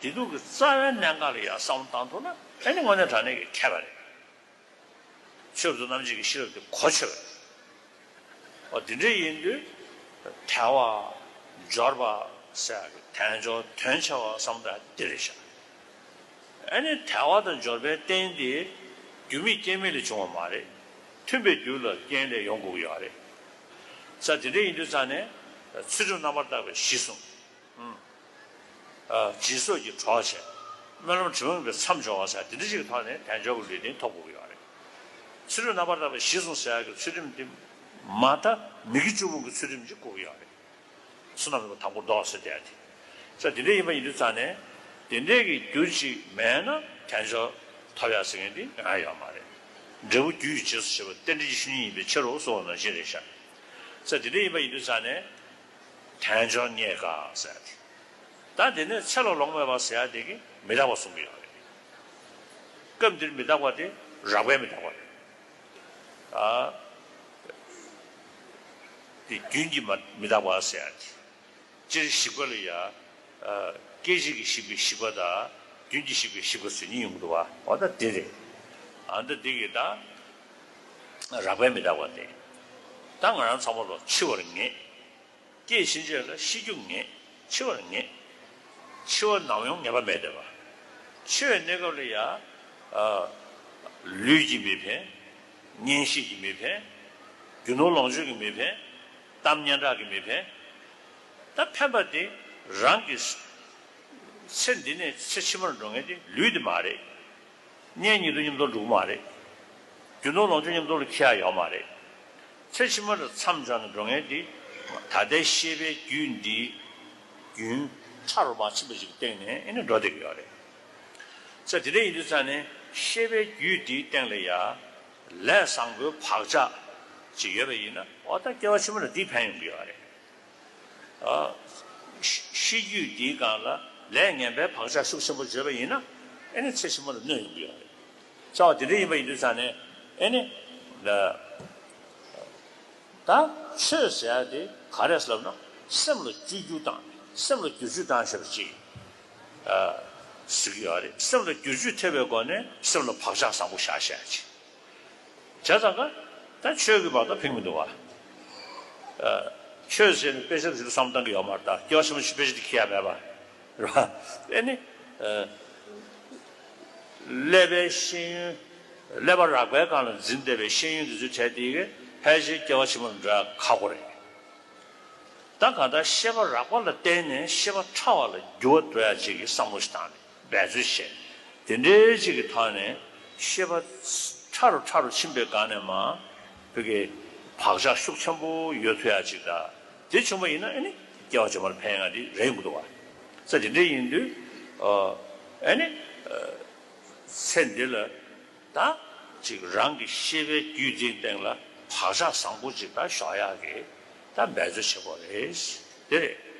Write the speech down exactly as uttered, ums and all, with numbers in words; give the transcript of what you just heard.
བདེ་སྡུག་གི་རྩ་བའི་གནད་འགག་ལ་ཡང་བསམ་བློ་བཏང་ཐུབ་ན་ཨ་ནི་དངོས་གནས་དྲང་གནས་ཀྱི་མཁས་པ་རེད། ཆོས་རབ་ཏུ་རྣམ་འབྱེད་ཀྱི་ཤེས་རབ་དེ་གོ་ཆོད་པ་རེད། འོ་དེ་འདྲ་ཡིན་དུས་དལ་བ་འབྱོར་པ་ཟེར་ཡག་གི་དལ་འབྱོར་དོན་ཆེ་བ་བསམ་བློ་འདི་རེད་ཤག་ཨ་ནི་དལ་བ་དང་འབྱོར་པའི་རྟེན་དེ་རྒྱུ་མེད་རྐྱེན་མེད་ལས་བྱུང་བ་མ་རེད། མཐུན་པའི་རྒྱུ་ལ་རྐྱེན་ལས་ཡོང་དགོས་ཀྱི་ཡོད་རེད། ས་དེ་འདྲ་ཡིན་དུས་ཙང་ནས་ཚུལ་ཁྲིམས་རྣམ་པར་དག་པའི་གཞི་བཟུང་། ཨ། སྦྱིན་སོགས་ཀྱི་གྲོགས་བྱས། སྨོན་ལམ་དྲི་མ་མེད་པའི་མཚམས་སྦྱོར་བ་ཟེར་དེ་འདྲ་ཞིག་གི་ཐོག་ནས་དལ་འབྱོར་གྱི་ལུས་རྟེན་ཐོབ་དགོས་ཀྱི་ཡོད་རེད། ཚུལ་ཁྲིམས་རྣམ་པར་དག་པའི་གཞི་བཟུང་ཟེར་ཡག་གི་ཚུལ་ཁྲིམས་དེ་མ་མཐའ་མི་དགེ་བཅུ་སྤོང་གི་ཚུལ་ཁྲིམས་ཅིག་དགོས་ཀྱི་ཡོད་རེད། བསོད་ནམས་རྣམ་པ་དང་པོ་ལྡོག་ཟེར་བསྡད་ཡག་དེ། ས་དེ་འདྲ་ཡིན་པ་ཡིན་དུས་ཙང་ནས་དེ་འདྲའི་གི་རྒྱུ་ཅིག་མེད་ན་དལ་འབྱོར་ཐོབ་ཡག་ཟེར་མཁན་དེ་ཡོང་ཡག་ཡོད་མ་རེད། འབྲས་བུ་རྒྱུ་ཡི་རྗེས་སུ་བྱེད་པ་རྟེན་འབྲེལ་གྱི་ཆོས་ཉིད་ཡིན་པའི་ཕྱིར་རོ་གསུངས་པ་ནང་བཞིན་རེད་ཤག་ས་དེ་འདྲ་ཡིན་པ་ཡིན་དུས་ཙང་ནས། དལ་འབྱོར་རྙེད་དཀའ་ཟེར་ཏེ། ད་དེ་ནས་ཚེ་ལ་ལོང་མེད་པ་ཟེར་ཡག་དེ་གི་མི་རྟག་པ་གསུང་གི་ཡོད་རེད། སྐབས་འདིར་མི་རྟག་པ་དེ་རགས་པའི་མི་རྟག་པ་རེད། ཨ། དེ་རྒྱུན་གྱི་མ་མི་རྟག་པ་ཟེར་ཡག་དེ། སྤྱིར་ཞིག་པ་ལ་ཡ། ཨ། སྐད་ཅིག་གིས་ཞིག་པའི་ཞིག་པ་དང་རྒྱུན་གྱིས་ཞིག་པའི་ཞིག་པ་ཟེར་གཉིས་ཡོང་གི་འདུག་བ། འོ་ད་དེ་རེད། ཨ། ད་དེ་གི་ད་རགས་པའི་མི་རྟག་པ་དེ། ད་ང་རང་ཚང་མ་ལོ་འཆི་བར་ངེས། སྐྱེས་ཕྱིན་ཆད་ལ་ཤི་རྒྱུ་ངེས། འཆི་བར་ངེས། འཆི་བ་ནམ་ཡོང་ངེས་པ་མེད་བསྡད་པ། འཆི་བའི་གནས་སྐབས་ལ་ཡ། ཨ། ལུས་ཀྱིས་མི་ཕན། གཉེན་བཤེས་ཀྱིས་མི་ཕན། རྒྱུ་ནོར་ལོངས་སྤྱོད་ཀྱིས་མི་ཕན། གཏམ་སྙན་གྲགས་ཀྱིས་མི་ཕན། ད་ཕན་པ་དེ་རང་གི་ཚེ་འདི་ནས་ཚེ་ཕྱི་མར་འགྲོ་མཁན་དེ་ལུས་དེ་མ་རེད། གཉེན་ཉེ་དུ་མཉམ་དུ་འགྲོ་གི་མ་རེད། རྒྱུ་ནོར་ལོངས་སྤྱོད་མཉམ་དུ་ལ་འཁྱེར་ཡག་ཡོད་མ་རེད། ཚེ་ཕྱི་མར་མཚམས་སྦྱར་ནས་འགྲོ་མཁན་དེ། ད་ལྟའི་ཤེས་པའི་རྒྱུད་འདི་རྒྱུན་ཕྲ་རུ་མ་ཕྱིན་པ་ཞིག་གི་སྟེང་ནས་ཨེ་ནི་འགྲོ་བསྡད་ཀྱི་ཡོད་རེད། ས་དེ་འདྲ་ཡིན་དུས་ཙང་ནས་ཤེས་པའི་རྒྱུད་འདིའི་སྟེང་ལ་ཡ། ལས་བཟང་པོའི་བག་ཆགས་ཅིག་ཡོད་པ་ཡིན་ན་འོ་ད་སྐྱེ་བ་ཕྱི་མ་ལ་འདི་ཕན་ཡོང་གི་ཡོད་རེད། ཨ། ཤི་ཤི་རྒྱུད་འདིའི་སྒང་ལ་ལས་ངན་པའི་བག་ཆགས་ཤུགས་ཆེན་པོ་བརྗོད་པ་ཡིན་ན་ཨེ་ནི་ཚེ་ཕྱི་མ་ལ་གནོད་ཡོང་གི་ཡོད་རེད། རྩ་བ་དེ་འདྲ་ཡིན་པ་ཡིན་དུས་ཙང་ནས་ཨེ་ནི། ད་ཆོས་ཟེར་ཡག་དེ་ག་རེ་ཟེར་ལབ་ན་སེམས་ལ་བཅོས་བསྒྱུར་དང་སེམས་ལ་བསྒྱུར་བཅོས་བཏང་ཤེས་པ་ཅིག་ཨ། ཟེར་གྱི་ཡོད་རེད། སེམས་ལ་བསྒྱུར་བཅོས་ཐེབས་པའི་སྒོ་ནས་སེམས་ལ་བག་ཆགས་བཟང་པོ་བཞག་ཤེས་ཡག་ཅིག་བྱས་ཙང་ཀ། ད་ཆོས་ཀྱི་བར་དུ་ཕན་མི་འདུག་བ། ཨ། ཆོས་ཟེར་ནས་དཔེ་ཆ་ཟེར་བསམ་བཏང་གི་ཡོད་མ་རེད། ད་སྐྱེ་བ་ཕྱི་མ་ཞིག་དཔེ་ཆ་དེ་འཁྱེར་ཡག་མེད་པ། རེད་བ། ཨེ་ནི། ཨ། ཀླད་པའི་ཤེས་ཡོན། ཀླད་པ་རགས་པའི་སྒང་ལ་འཛིན་བསྡད་པའི་ཤེས་ཡོན་དེ་ཚོའི་གྲས་དེ་གི་ཕལ་ཆེར་སྐྱེ་བ་ཕྱི་མར་འགྲོ་ཡག་ཁག་པོ་རེད། ད་གང་ལྟར་ཤེས་པ་རགས་པ་ལ་བརྟེན་ནས་ཤེས་པ་ཕྲ་བ་ལ་འགྱུར་བ་འགྲོ་ཡག་ཅིག་གི་བསམ་བློ་ཞིག་བཏང་ནས་འབད་རྩོལ་བྱས། དེ་འདྲའི་ཅིག་གི་ཐོག་ནས་ཤེས་པ་ཕྲ་རུ་ཕྲ་རུ་ཕྱིན་པའི་སྒང་ནས་མར་བོད་ཀྱི་བག་ཆགས་ཤུགས་ཆེན་པོ་ཡོད་ཐུབ་ཡག་ཅིག་དང་། དེ་བྱུང་བ་ཡིན་ན་ཨ་ནི་སྐྱེ་བ་རྗེས་མར་ཕན་ཡག་དེ་རེད་ཡོང་གི་འདུག་བ། ས་དེ་འདྲ་ཡིན་དུས། ཨ་ནི། ཚེ་འདི་ལ་ད་ཅིག་རང་གི་ཤེས་པའི་རྒྱུད་འཛིན་སྟེང་ལ་བག་ཆགས་བཟང་པོ་ཅིག་ད་ཞོག་ཡག་གི་ད་འབད་རྩོལ་བྱེད་དགོས་རེད། དེ་རེད།